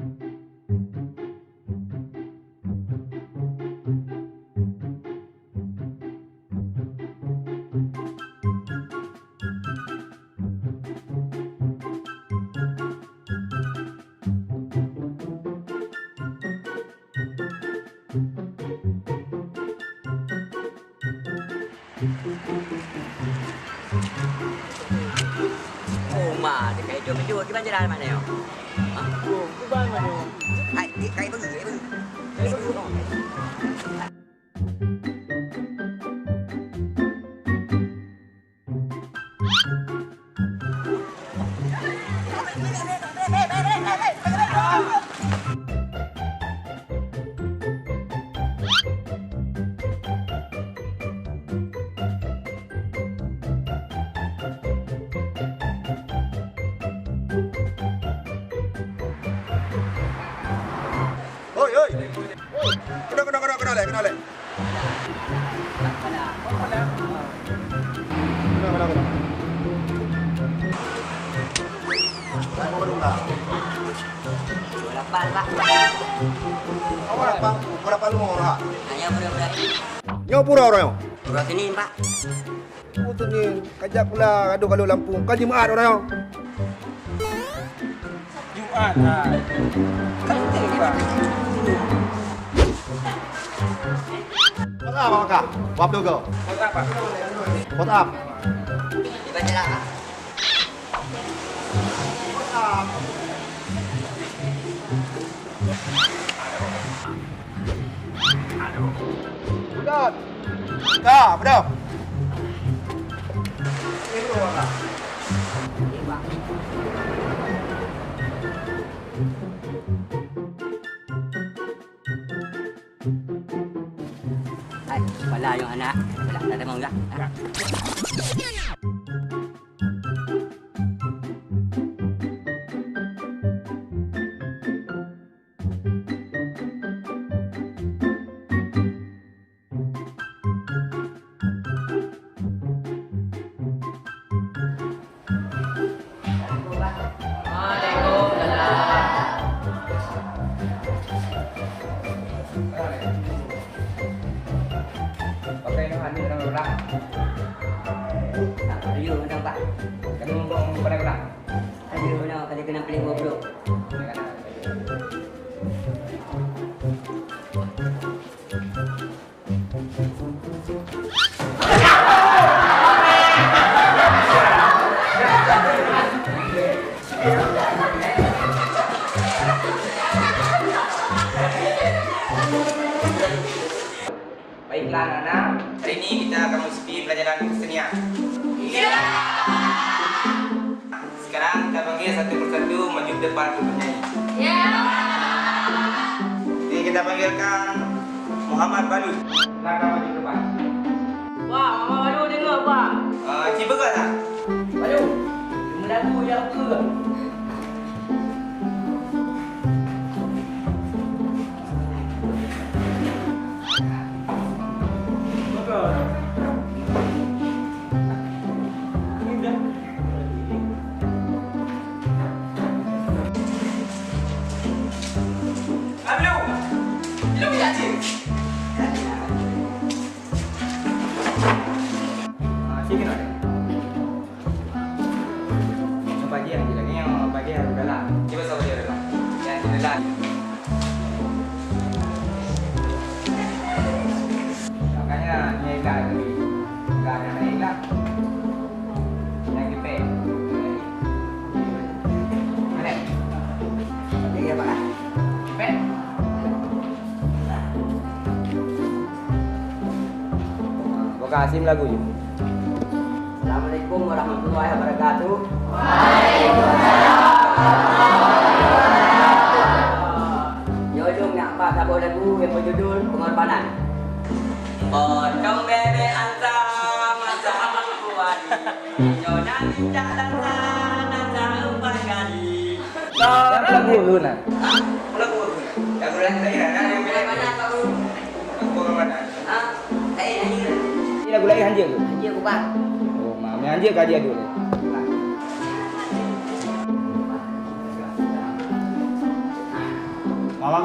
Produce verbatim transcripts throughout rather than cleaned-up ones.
Oh, ma, dekat itu betul. Gimana jalan mana yo? Hah? Oh, gimana yo? Hai, di kai bagi, kai bagi. Kai bagi. Hoi, hoi. Keunoe, keunoe, keunoe, keunoe lé, keunoe lé. Keunoe, keunoe, keunoe. Dua lapan, Pak. Dua lapan, dua lapan lima, Pak. Hanya berapa? Nyoe pura orang. Pura sini, Pak. Oh, Senin, kajak pula gadoh galak lampung. Kan Jumat orang. Jumat, ha. Kan Senin, Pak. WhatsApp apa, Kak? Wap tu, Kak. WhatsApp, Pak. WhatsApp. WhatsApp. Udot. Ka, beudôh. Hai, bala nyang anak, bala dah tengok dah. Ya. Pakai noh aneuk ureueng lurah. Tak perlu noh, Pak. Kami mumpung pada urang. Ayo, nah, kali kena pilih dua puluh. Baiklah, anak-anak, hari ini kita akan memasuki pelajaran kesenian. Ya. Sekarang kita panggil satu persatu maju ke depan untuk bernyanyi. Ya. Oke, kita panggilkan Muhammad Balu. Silakan maju ke depan. Wah, Muhammad Balu dengar, Pak. Ah, cik peugah tak? Balu, meulagu nyang peue? Ah, sini, Mat. Nyoe bajèe nyang di lagèe nyoe, bajèe harôh dalam. Cuba saboh bajèe dalam. Nyang di dalam. Makanya, nyang ilat tadi. Enggak ada nyang ilat. Nyang kepek. Mana? Iya, Pak. Kepek. Boh ka aseue lagu jih. Assalamualaikum warahmatullahi wabarakatuh. Nyoe lôn nak ba saboh lagu nyang beujudul Pengorbanan. Potong bebek ansa masa buat. Nyoe na mita dansa, dansa empat kali. Lagu ureueng na. Hah? Lagu ureueng na. Lagu lain, lain, lain, lain. Lagu mana, Pak Guru? Lagu mana? Hah? Lain, lain. Ini lagu lain hanjeuet tu? Hanjeuet, Pak. Oh, ma, hanjeuet ka dia dulu. Pak.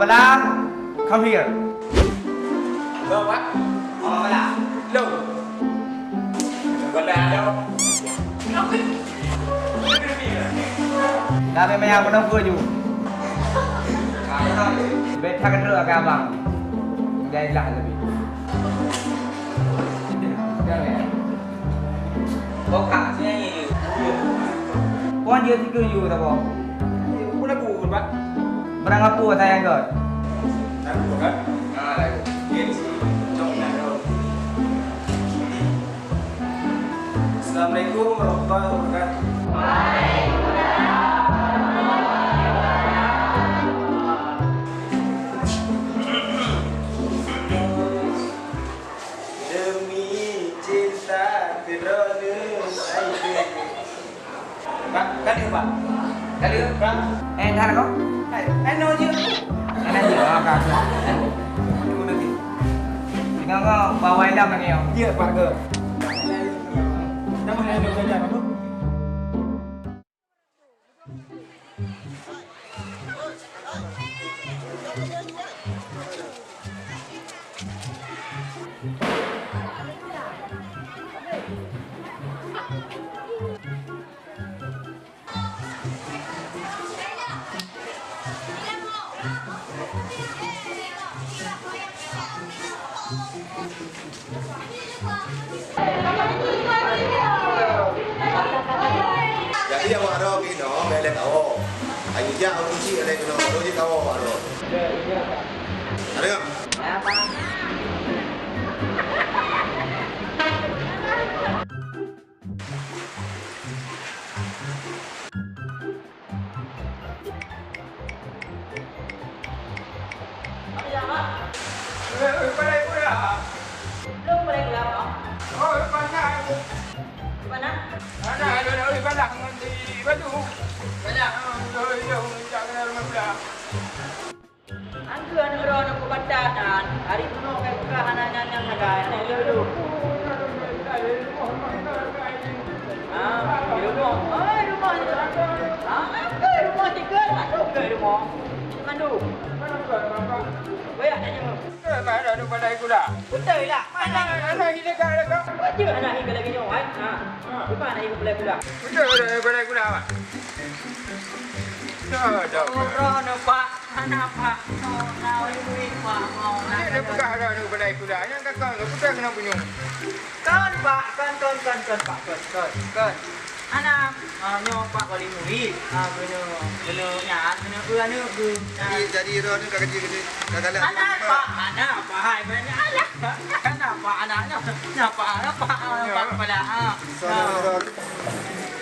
Bala, come here. Lo, Pak. Oh, Bala. Lo. Bala, lo. Tapi maya menunggu ju. Beta kedua ke abang. Jailah lebih. Jangan ya. Boka, sini aja. Puan dia tiga you tak boh. Pun aku, Pak. Barang apa saya angkat? Lagu, kan? Ah, lagu. Dia di sini. Cok nak tahu. Assalamualaikum warahmatullahi wabarakatuh. Demi cinta keu droeneuh, hai. Pak, ka lheueh, Pak. Ka lheueh? Pak. Eh, dah kau? Hai, hai, no je. Dah je. Ah, ka, ka. Tengok kau, bawa ilam lagi, yo. Ya, Pak, ke. Nama yang ada kerja, Pak? Jadi awak droe keunoe bèk lé kawoe. Ayo jak ureueng chik lé keunoe, baru jikawoe awak droe. Ada nggak? Lôn balèe gula. Lôn balèe gula, Mak. Oh, lôn balèe. Di mana? Mana? Lôn, lôn balèe ngon di Batu. Balèe. Oh, lôn, lôn, lôn, jak keunoe rumah gula. Angkeu aneuk droeneuh peubata nyan, hari bunoe kai peugah hana nyan-nyan sagai, aneuk lôn dum. Ah, di rumoh. Oh, di rumoh sigoe. Ah, angkeu rumoh sigoe, mandum keu rumoh. Mandum. Banyak tanya. Eh, mana ada balai gula? Betul lah. Mana, mana hilang dah kau? Betul. Mana hilang lagi nyoe, kan? Ha. Di mana hilang balai gula? Betul, ada balai gula, Pak. Dah, dah. Oh, roh ni, Pak. Hana, Pak. Mau na, wih, wih, Pak. Mau na. Dia dah peugah dah ni balai gula. Nyang kakak, kakak peugah kena bunyong. Kon, Pak. Kon, kon, kon, kon, Pak. Kon, kon, kon. Hana, ah, nyoe, Pak, wali murid. Ah, kena, kena nyan, kena eu aneuk tu. Jadi, jadi roh ni ka kecil, kecil, ka galak. Hana, Pak. Hana, Pak. Hai, banyak alah. Hana, Pak, anak nyoe. Nyoe, Pak. Pak, Pak, kepala. Ah. Salah roh.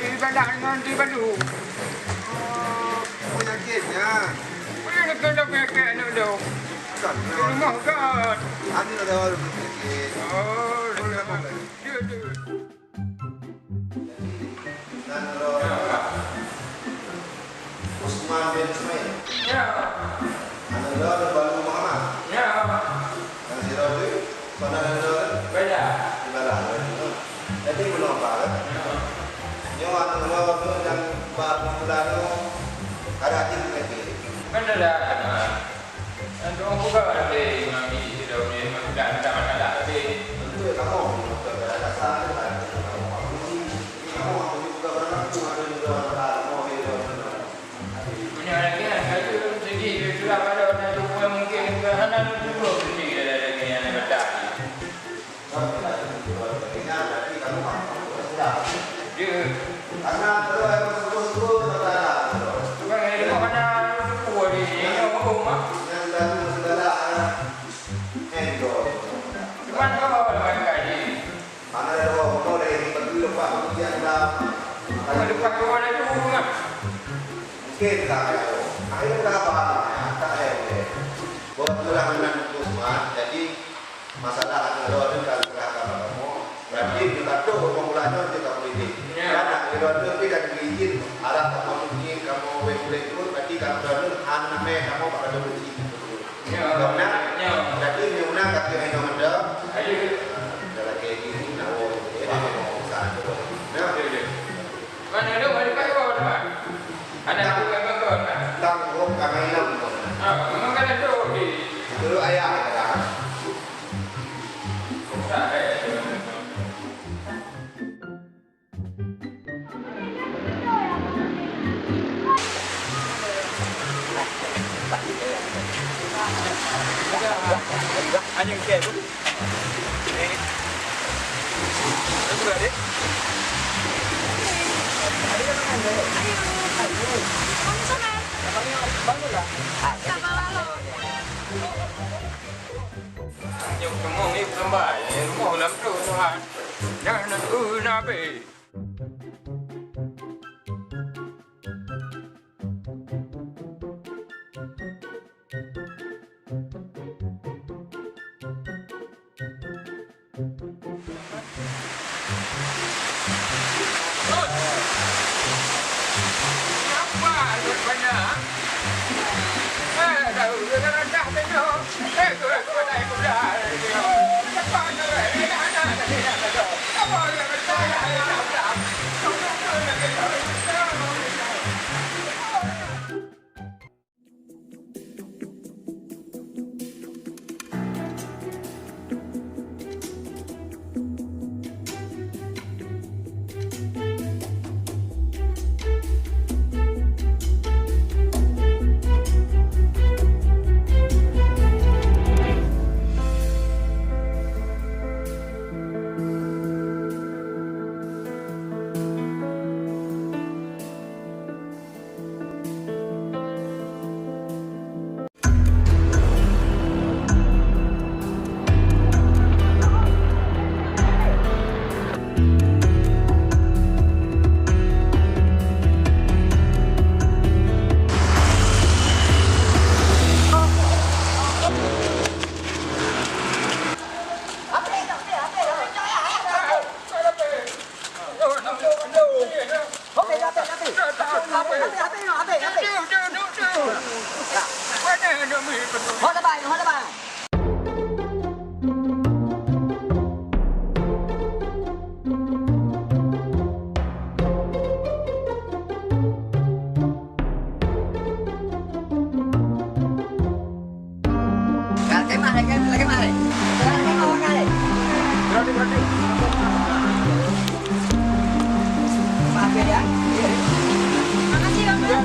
Di Balang ngon di Balu. Oh, penyakitnya. Mana kena penyakit aneuk tu? Kan. Di rumah kan? Aneuk dah penyakit. Oh, dia, dia. Nan roh Usman bin Ismail. Ya. Aneuk roh Balu Muhammad. Ya. Nyang sidroe teuh, sonan lôn nyoe kan? Beda. Ibarat lôn nyoe. Jadi bunoe apa kan? Nyoe aneuk lôn tu nyang ba bulan nyoe ada hati penyakit. Beda dah. Untuk buka lagi mami sidroe ni, maksudnya ada masalah tadi. Untuk kamu, untuk ada dasar, ada kamu, kamu, kamu buka barang tu ada juga masalah, mau dia. Meunyoe lagèe nyan, ka jeuet sigi, sudah padahai na tupeue mungken keu hana lôn tupeue sigi lagèe nyan, lagèe nyan. Jeuet. Bukan lagèe nyan, hana lôn tupeue di sini, nyoe huköm, ah. Cuman, oh, lagèe nyan. Hana lôn tupeue lagèe nyan, leupah ujian dah. Leupah dua laju, ah. Mungkin ka, akhirnya ka apa, tak ada. Buat tu lah dengan Usman, jadi masalah aneuk droe tu ka serah ka kamoe. Berarti di Batu, ureueng mula nyoe cit ka politik. Ya. Kan aneuk droe tu kan diizin, arah kamoe tu ni, kamoe weh boleh turun, berarti kan droe tu hana meh kamoe bak Batu Besi. Ya. Karena, ya. Berarti ni una kata yang nama dah. Ayo. Dalam kayak gini, nak bawa tu, ya, nak bawa urusan tu. Ya. Ya, ya. Mana ada, mana kaya bawa tu, Pak? Ada aku yang bawa, Pak? Tanggung kami enam. Ah, memang kan ada. Nyoe keumoh ngieng seumbah, nyan rumoh lam troh Tuhan. Nyan keuh Nabi. Lagi mah, lagi, lagi mah, lagi. Lagi mah, lagi. Berhenti, berhenti. Maaf ya. Makasih, Bang. Ya,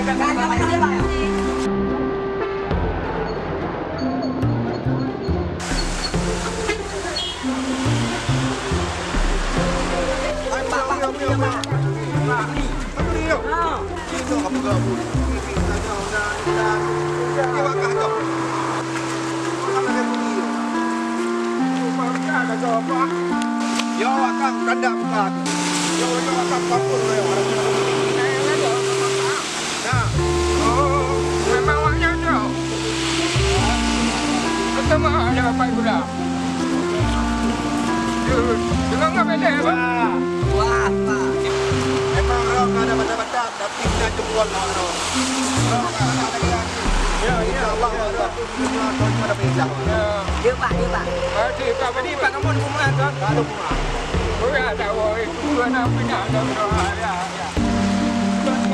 makasih, Bang. Nah. Oh, memang awaknyan tu. Beutôi meu'ah lé bapak gula. Deungon ngon bedeh, Bang. Wah, Pak. Memang roh ka ada mata-mata, tapi na jempol awak roh. Roh ka ada lagi. Ya, ya. Insya Allah, ya, Allah. Ya. Ya, Pak, ya, Pak. Berarti, Pak, jadi, Pak, kamu di rumah, kan? Lalu rumah. Oh, ya, tak boleh. Tuhan, apa nak, tak boleh. Ya, ya.